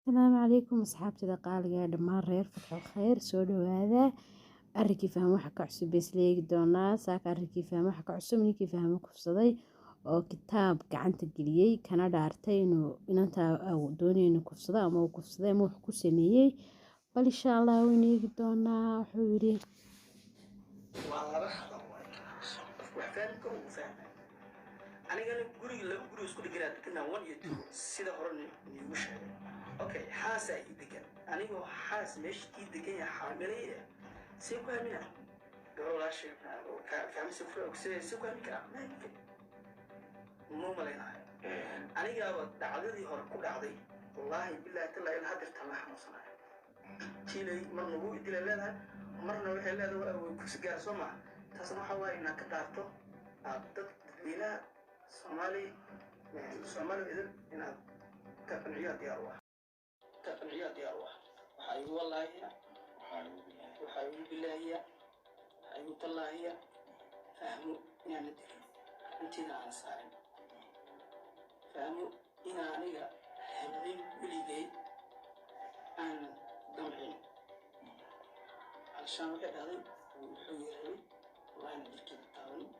Asalaamu calaykum asxaabtada qaaliga ee dhammaan reer Fatxul Khayr, soo dhawaada. Arrinkii Fahmo waxa ka cusub bay isla eegi doonaa saaka. Arrinkii Fahmo waxa ka cusub, ninkii Fahmo kufsaday oo kitaab gacanta geliyey kana dhaartay inuu inanta doonayo inuu kufsado ama uu kufsaday ama wax ku sameeyey. Bal insha Allah waynu eegi doonaa wuxuu yidhi. Waa laba hadal waay. Qofku wax fahmi karo wuu fahmay. Anigana guriga laba guri isku dheganaa deganaa, one iyo two, sida hore niigu sheegay. Okay, xaasaa ii degan, anigoo xaas meesha ii degan yahay, xaamilay ah, see ku aaminaa gabar walaashay fahmi? See ku aamin karaa? Ma aamin kari, ma malaynayo. Anigaaba dhacdadii hore ku dhacday, wallaahi billahi tallahi, ilaa hadeertaan la xanuunsanayo. Jiilay marna wuu idila leedahay, marna waxay leedahay way kursi gaar soo maha. Taasna waxaa waaye inaad ka dhaarto aad dad dadweynaha Soomaali, Soomaali idin inaad ka qanciyaa diyaar u ah, ka qanciyaa diyaar u ah. Waxaa igu wallaahiya, waxaa igu bilaahiya, waxaa igu tallaahiya Fahmo inaana dilin, intiina aan saarin Fahmo, inaa aniga hamin weligay aanan damcin. Alshaan waxay dhahday wuxuu yarabay, wallahi jirkeeda taabanin,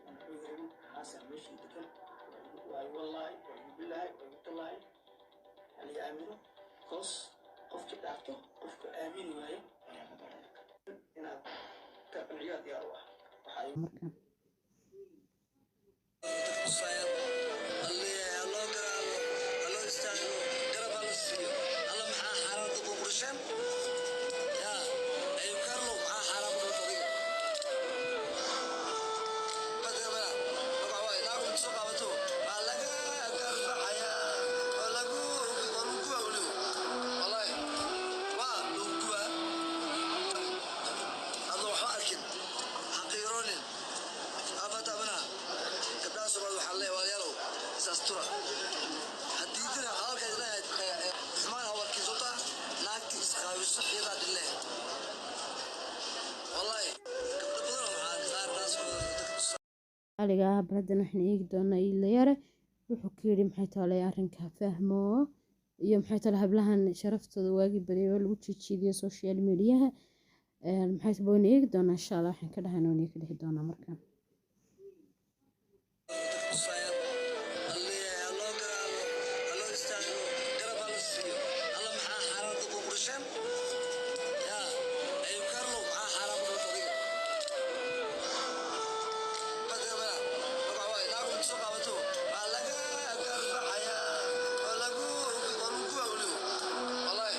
wuxuu yarabin. Xaasan meeshii degan waa igu wallaahi, waa igu bilaahi, waa igu tallaahi. Haliga aamino 'cause qofkii dhaarto, qofku aamini waayo inaad ka qanciyaa diyaar u ah. Waxaa igu Marka Loo garaabo, haloo istaago, garab hala siiyo. Alla, maxaa xaaraanta ku qursheen yaa Ayub Carlo? Maxaa xaaraan ku qabta adiga? Badamana waxa waaye naagu soo qabato waa laga garbaxayaa oo lagu waa lagu gubaa weliba, wallahi waa lagu gubaa. Adoo waxba arkin, xaqiiroonin afatamana. Gabdhaha Soomaalida waxaan leeyahay, walaalayaalow, isaas tura haddii dina hadalka leeyahay xumaan hawarkii sota naagti isqaawiso iyadaa dhille. Wallahi gabdho badan waxaan qaar naaskooda. Qaaliga ah, bal haddana waxaan eegi doonaa Iidle wuxuu ka yidhi. Maxay tolay arrinka Fahmo iyo maxay tolay hablahan sharaftooda waagii baryay oo lagu jiijiidiyo social mediaha? Maxay waynu eegi doonaa insha Allah waxaan ka dhahayna, waynu ka dhihi doonaa marka. Loo garaabo, haloo istaago, garab hala siiyo. Alla, maxaa xaaraanta ku qursheen yaa Ayub Carlo? Maxaa xaaraan ku qabta adiga? Badamana waxa waaye naagu soo qabato waa laga garbaxayaa oo lagu waa lagu gubaa weliba, wallahi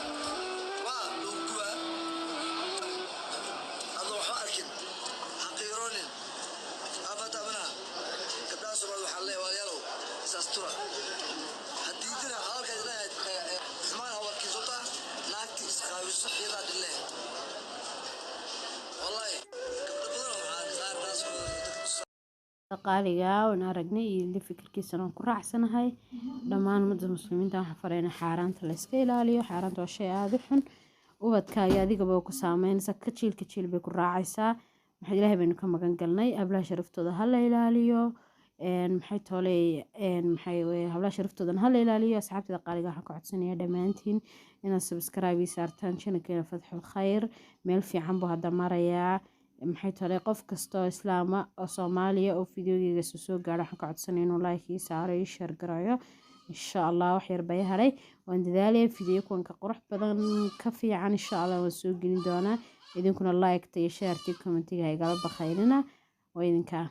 waa lagu gubaa. Adoo waxba arkin, xaqiiroonin afatamana. Gabdhaha Soomaalida waxaan leeyahay, walaalayaalow, isaas tura haddii dina hadalka leeyahay xumaan hawarkii sota naagti isqaawiso iyadaa dhille. Wallahi gabdho badan waxaan qaar naaskooda. Qaaliga ah, waan aragnay iyo fikirkiisana waan ku raacsanahay. Dhammaan ummadda muslimiinta waxaan farayna xaaraanta la iska ilaaliyo. Xaaraanta waa shay aada u xun, ubadka iyo adigaba ku saameynaysa, ka jiilka jiil bay ku raacaysaa. Maxaa Ilaahay baynu ka magan galnay. Hablaha sharaftooda ha la ilaaliyo. Maxay tooley, maxay hablaha sharaftoodan ha la ilaaliyo. Asxaabtada qaaliga, waxaan ka codsanayaa dhammaantiin inaad subscribe ii saartaan channelkeena Fatxul Khayr. Meel fiican buu hadda marayaa. Maxay tolay, qof kasta oo islaama oo Soomaaliya oo videogeyga soo gaadho waxaan ka codsanaya inuu like ii saaro, ii share gareeyo insha Allah. Wax yar bay haray, waan dadaalaya. Video kuwan ka qurux badan, ka fiican, insha Allah waan soo gelin doonaa. Idinkuna like-ta iyo share-ta iyo comment-iga ha igala bakhaylina. Waa idinkaa.